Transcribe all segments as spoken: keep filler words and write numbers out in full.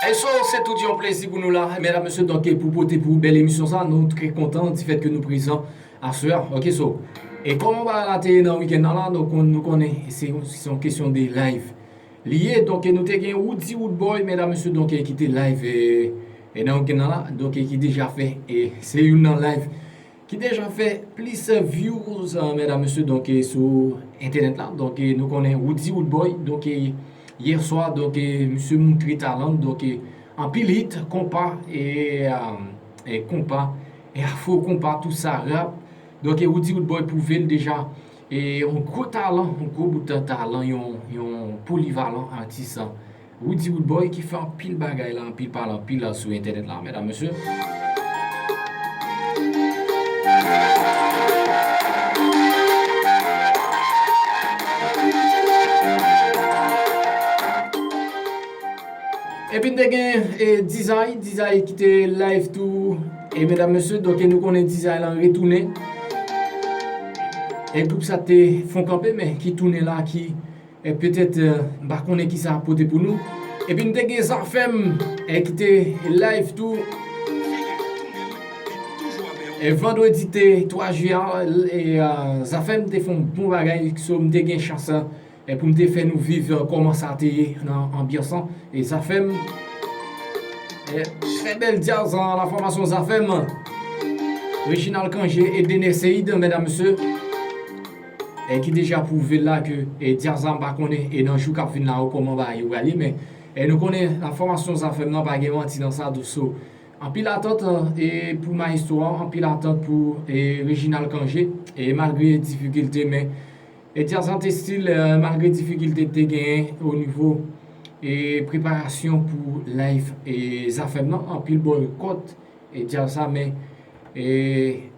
So, se tout yon plezi pou nou la, medam, mesye, donk, pou pote pou bèl emisyon sa, nou trè kontan di fèt ke nou prezan aswè a, ok, so. E kòman bagay la te ye nan wikenn nan la, donk, nou konnen se, se yon kesyon de live li ye, donk, nou te gen Roody Roodboy, medam, mesye, donk, ki te live, e, e nan wikenn nan la, donk, ki deja fè, e se youn nan live ki deja fè plis views, eh, medam, mesye, donk, eh, sou entènèt la. Donk, eh, nou konnen Roody Roodboy, donk, eh, yè swa, donk, eh, misye moutre talan, donk, eh, anpil hit, konpa, e, eh, e konpa, e afro konpa, tout sa, rap. Donk, eh, Roody Roodboy pwouve l deja, e yon gwo talan, yon gwo bout talan, yon, yon polivalan atis, Roody Roodboy ki fè anpil bagay la, anpil pale, anpil la sou entènèt la, medam, mesye. Epi n te gen, e, Dizay, Dizay ki te live tou, e medam, mesye, donk nou konnen Dizay lan retounen. E gwoup sa te fon kanpe, men ki tounen la, ki E petèt, eh, m pa konnen ki sa ap pote pou nou. Epi n te gen Zafèm, eh, ki te live tou. E vandredi te twa jiyè a, e, eh, Zafèm te fè yon bon bagay, so m te gen chans, eh, pou m te fè nou viv, eh, kòman sa te ye nan anbyans lan. E Zafèm, eh, trè bèl djaz, eh, la fòmasyon Zafèm. Reginald Cangé e Dener Seid, medam, mesye. E ki deja pwouve l la ke, e, djaz la, m pa konnen, e nan jou k ap vin la yo, kòman bagay yo pral ye, men, e, nou konnen nan fòmasyon Zafèm nan, pa gen manti nan sa, tou, so, anpil atant, e, pou maestro a, anpil atant pou, e, Reginald Cangé, e, malgre difikilte, men, e, djaz la te stil, e, malgre difikilte te genyen o nivo, e, preparasyon pou live, e, Zafèm nan, anpil bòykòt, e, djaz la, men, e,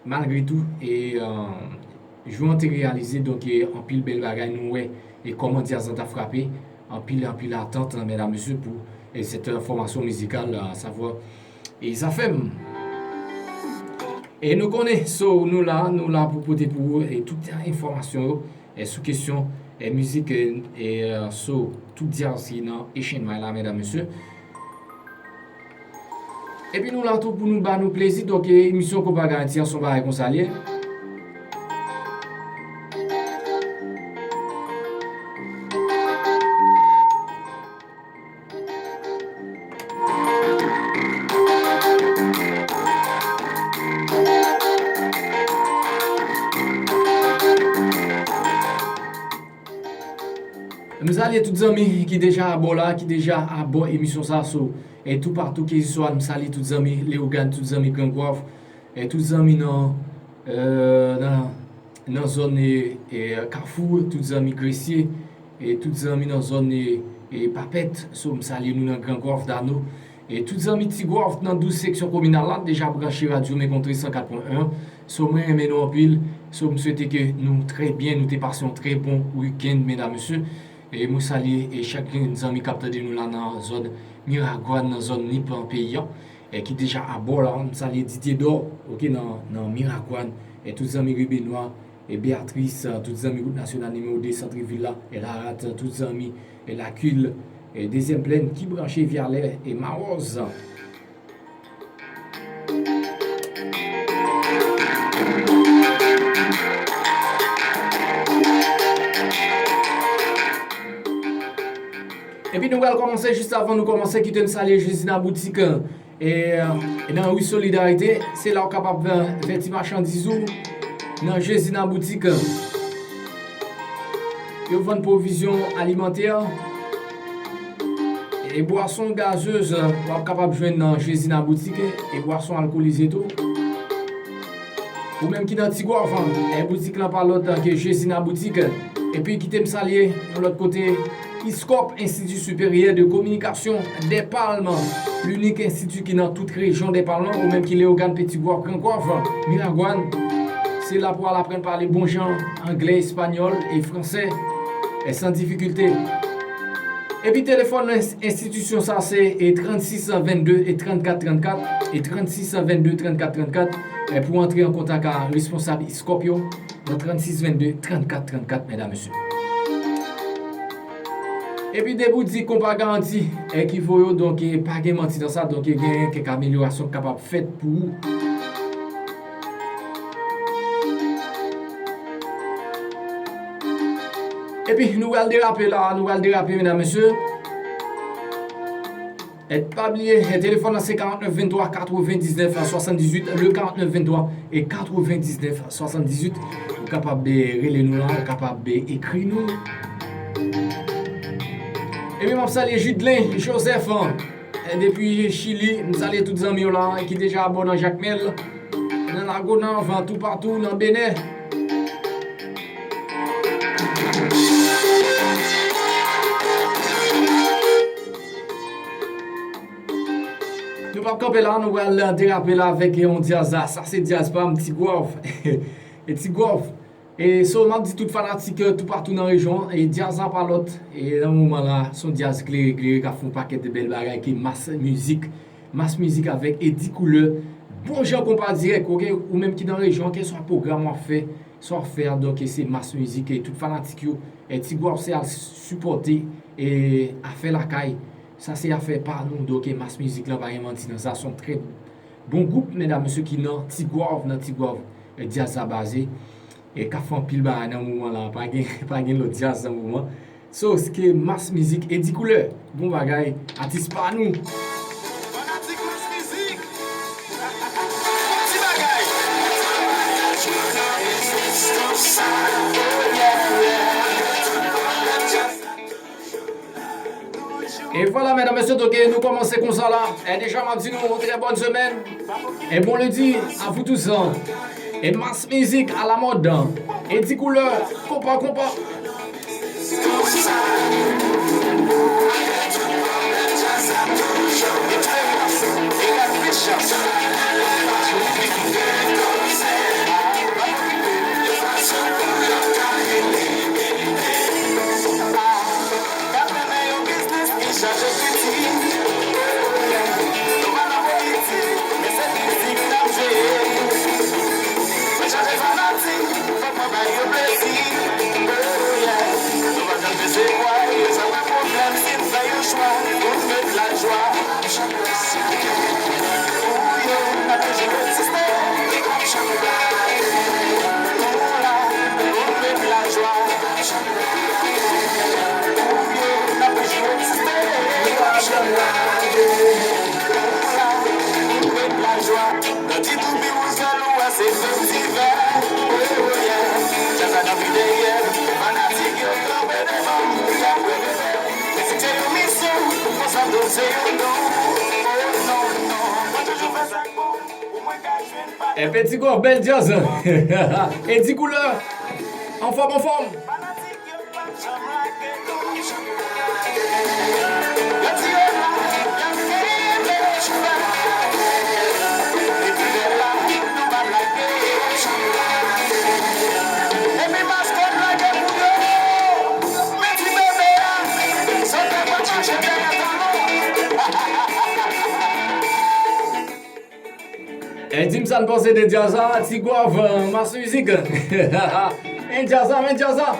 Malgre tou, e, eh, jou an te reyalize, donk, e, anpil bèl bagay nou wè, e kòman djaz lan t ap frape, anpil, anpil atant, medam, mesye, pou, e, sèt fòmasyon mizikal, a savwa, e Zafèm. E nou konnen, so, nou la, nou la pou pote pou ou, e, tout enfòmasyon yo, e, sou kesyon, e, mizik, e, e, so, tout djaz ki nan Asian Mind la, medam, mesye. Epi nou la tou pou nou ba nou plezi. Donk, e, emisyon Konpa Garanti an se yon bagay konsa l ye. M salye tout zanmi ki deja abò la, ki deja abò emisyon sa, so, e toupatou keseswa, m salye tout zanmi Leyogàn, tout zanmi Grand Goâve, e tout zanmi nan, e, nan, nan zòn, e, e, Kafou, tout zanmi Gresye, e tout zanmi nan zòn, e, e, Papèt, so, m salye nou nan Grand Goâve, Dano, E tout zanmi Ti Goâve nan douz seksyon kominal la deja branche radyo Men Kontre san kat pwen en. So, mwen renmen nou anpil. So, m swete ke nou trè byen, nou te pase yon trè bon wikenn, medam, mesye. E mwen salye, e chak grenn zanmi k ap tande nou la nan zòn Miragwàn, nan zòn Nip, an peyi an, e ki deja abò la. M salye Didier Dor, ok, nan, nan Miragwàn. E tout zanmi Ribenwa, e Beatrice, tout zanmi wout nasyonal nimewo de, sant vil la, e Larat, tout zanmi, e Lakil, e Dezyèm Plèn ki branche Vyalè e Mawòz. Epi nou pral kòmanse, jis avan nou kòmanse, kite m salye Jezina Boutik, e, e nan ri Solidarite, se la w kapab, e, vèti machandiz ou nan Jezina Boutik. Yo vann pwovizyon alimantè, e bwason gazez, w ap kapab jwenn nan Jezina Boutik, e bwason alkolize tou. Ou menm ki nan Ti Goâve, e boutik lan pa lòt ke Jezina Boutik. Epi kite m salye yon lòt kote, ISCOP, Institut Supérieur de Communication des Palmes, l'unique institut ki nan tout rejyon des Palmes, ou menm ki Leyogàn, Ti Goâve, Gran Goâve, Miragwàn, se la pou al aprann pale bon jan anglè, espanyòl e fransè, e san difikilte. Epi telefòn ens-, enstitisyon sa se, e trannsis vennde e trannkat trannkat, e trannsis vennde trannkat trannkat, e pou antre an kontak a responsab ISCOP yo, nan trannsis vennde trannkat trannkat, medam, mesye. Epi depi w di konpa garanti, e ki voye w, donk, e pa gen manti nan sa, donk, e gen kèk amelyorasyon k kapab fèt pou ou. Epi nou pral derape la, nou pral derape, medam, mesye. E pa bliye, e telefòn nan se karantnèf venntwa katrevendiznèf swasanndizuit, le karantnèf venntwa e katrevendiznèf swasanndizuit. Ou kapab, e, rele nou la, ou kapab, e, ekri nou. Epi m ap salye Jidlen Joseph, e, depi Chili, m salye tout zanmi yo la ki deja abòne nan Jakmèl, nan Lagonav, toupatou nan Benè. Nou p ap kanpe la, nou pral derape la avèk yon djaz la. Sa se djaz pa m, Ti Gwav. E Ti Gwav. E so, m ap di tout fanatik, e, toupatou nan rejyon an, e djaz la pa lòt, e nan moman la, se yon djaz klere, klere, k ap fè yon pakèt de bèl bagay, ki Mas Mizik. Mas Mizik avèk Eddy Couleur. Bon jan konpa dirèk, oke? Ou menm ki nan rejyon an, kèlswa pwogram w ap fè, sa w ap fè a, donk, se Mas Mizik, e tout fanatik yo, e Ti Gwav se al sipòte, e afè lakay, sa se afè pa nou, donk, e Mas Mizik lan pa gen manti nan sa, se yon trè bon gwoup, medam, mesye, ki nan Ti Gwav, nan Ti Gwav, e djaz la baze, e k ap fè anpil bagay nan moman la, pa gen, pa gen lòt djaz nan moman. So, se ke Mas Mizik, Eddy Couleur. Bon bagay, atis pa nou. Fanatik Mas Mizik. Ti bagay. E vwala, medam, mesye, donk, nou kòmanse konsa la. E deja, m ap di nou yon trè bòn semèn. E bon lendi a vous tous. E Mas Mizik à la mode. Eddy Couleur, konpa, konpa. Chache fiti, nou pa nan politik, men se mizik n ap jwe. Mwen chache fanatik, fòk mwen bay yo plezi. Oh yeah, nou pa janm desevwa yo, sa pa pwoblèm si n fè yon chwa pou n met lajwa. Pou yo, n ap toujou egziste. Nou la pou n met lajwa. Pou yo, n ap toujou egziste. Pou la, pou n met lajwa. Nan ti toubi wouj vè nou wè se fèt divè. Oh yeah. Djaz la nan pi dèyè. Fanatik yo kanpe devan. Y ap reveye. Men si se yon misyon, konsantre w se yon don. Oh non, non. Mwen toujou fè sa k bon. Pou mwen ka jwenn pa. E Ti Gwav, bèl djaz. Eddy Couleur. Anfòm, anfòm. E di m sa n panse de djaz la, Ti Gwav, Mas Mizik. Men djaz la, men djaz la.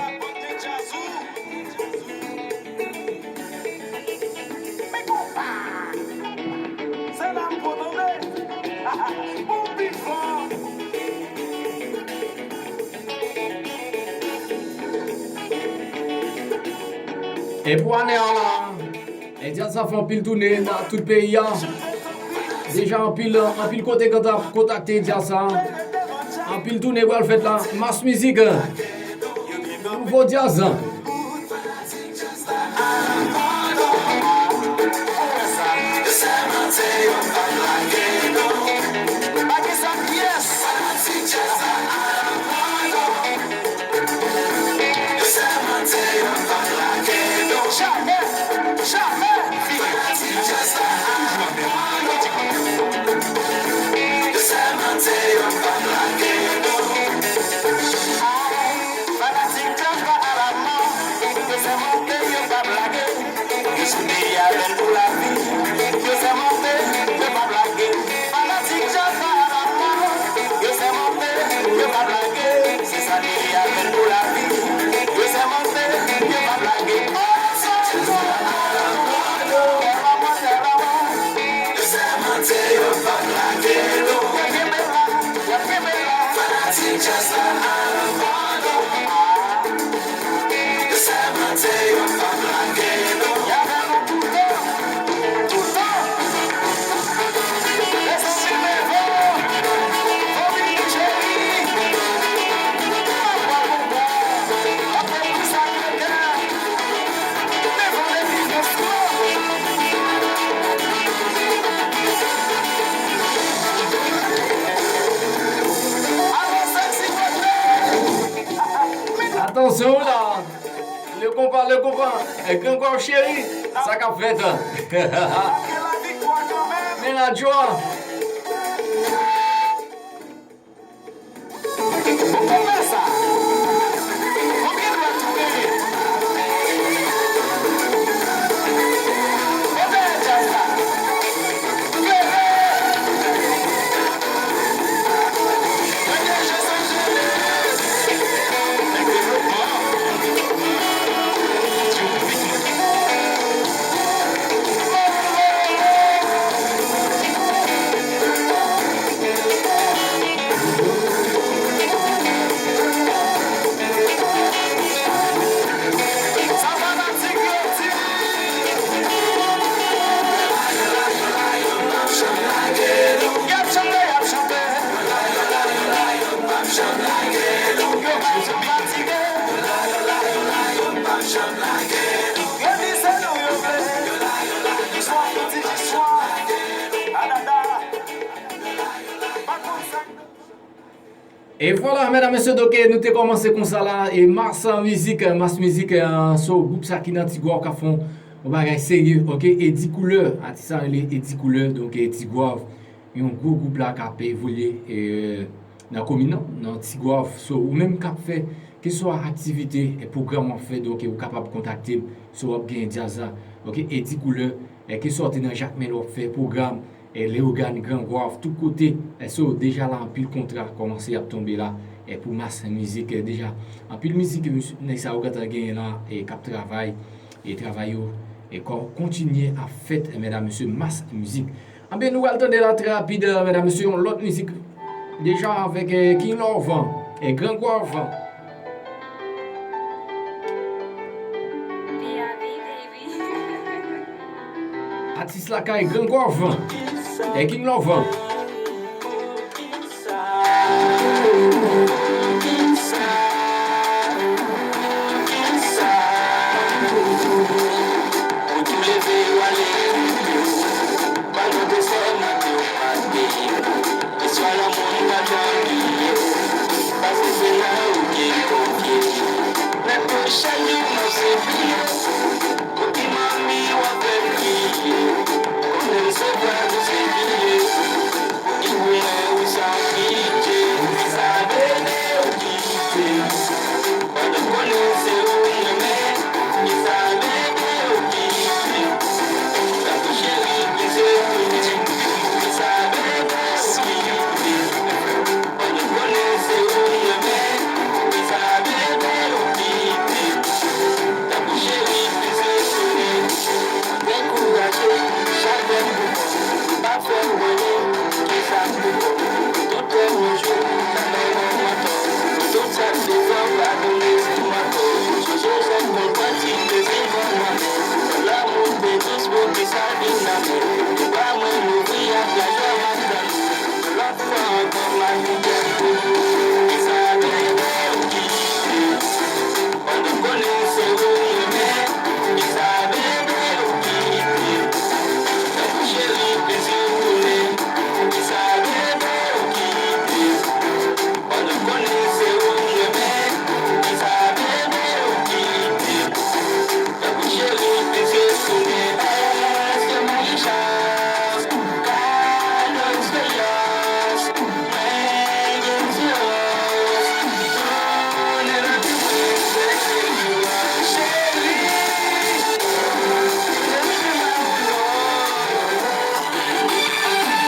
E pou ane an la, e djaz sa fè anpil tounen nan tout peyi a. Deja anpil, anpil kote kontak-, kontakte djaz sa. Anpil tounen pral fèt la. Mas Mizik. Nouvo djaz. Jamè, jamè. Fanatik Jaffa Alaman, yo sèmante, yo p ap lage. Yo sou Diaben pou lavi. Yo sèmante, yo p ap lage. Fanatik Jaffa Alaman, yo sèmante, yo p ap lage. Se sa Diaben pou lavi. Yo sèmante, yo p ap lage. Oh, Pale konpa, e Gran Gwav cheri, sa k ap fèt? Men radyo a. E vwala, medam, mesye, donk, e, nou te kòmanse konsa la, e Mas Mizik, e, Mas Mizik, e, se yon gwoup sa ki nan Tigwav k ap fè yon, yon bagay serye, oke? Eddy Couleur, atis sa rele Eddy Couleur, donk, e, Tigwav, yon gwo gwoup la k ap evolye, e, nan komin nan, nan Tigwav. So, ou menm k ap fè, keseswa aktivite, e, pwogram w ap fè, donk, e, ou kapab kontakte m, si w ap gen djaz la, oke? Eddy Couleur, e, keseswa w te nan Jakmèl w ap fè pwogram, e, Leyogàn, Gran Gwav, tout kote, e, so, deja la anpil kontra kòmanse ap tonbe la, e, pou Mas Mizik, e, deja anpil mizik, e, nèg sa yo gentan genyen la, e, k ap travay, e, travay yo, e, kò-, kontinye ap fèt, e, medam, mesye, Mas Mizik. Anben, nou pral tande la trè rapid, e, medam, mesye, yon lòt mizik, deja avèk, e, King Love, e, Gran Gwav. Atis lakay Gran Gwav, e King Love. Chak jou m ap sevi yo. Kote manmi w ap fè m kriye. Konnen m se bra m se kriye. Ki pou mwen ou sa pitiye. Sa bebe ou kite. Pandan konnen se ou m renmen. Ki sa bebe ou kite. Tankou cheri ki se ou m renmen. Ki sa bebe ou kite. Mwen konnen se ou m renmen, ki sa bebe ou kite. Tankou cheri ki se sonnen. Dekouraje, chak lè m pou kò. Pa fè m wè ki sa m pou kò. Tout lè mwen jwe, sa nan yon mantò. Tout sa k devan pa konnen si m atò. Sonje jan m konn pati devan mwen. Lanmou te dous pou ki sa vin nan men.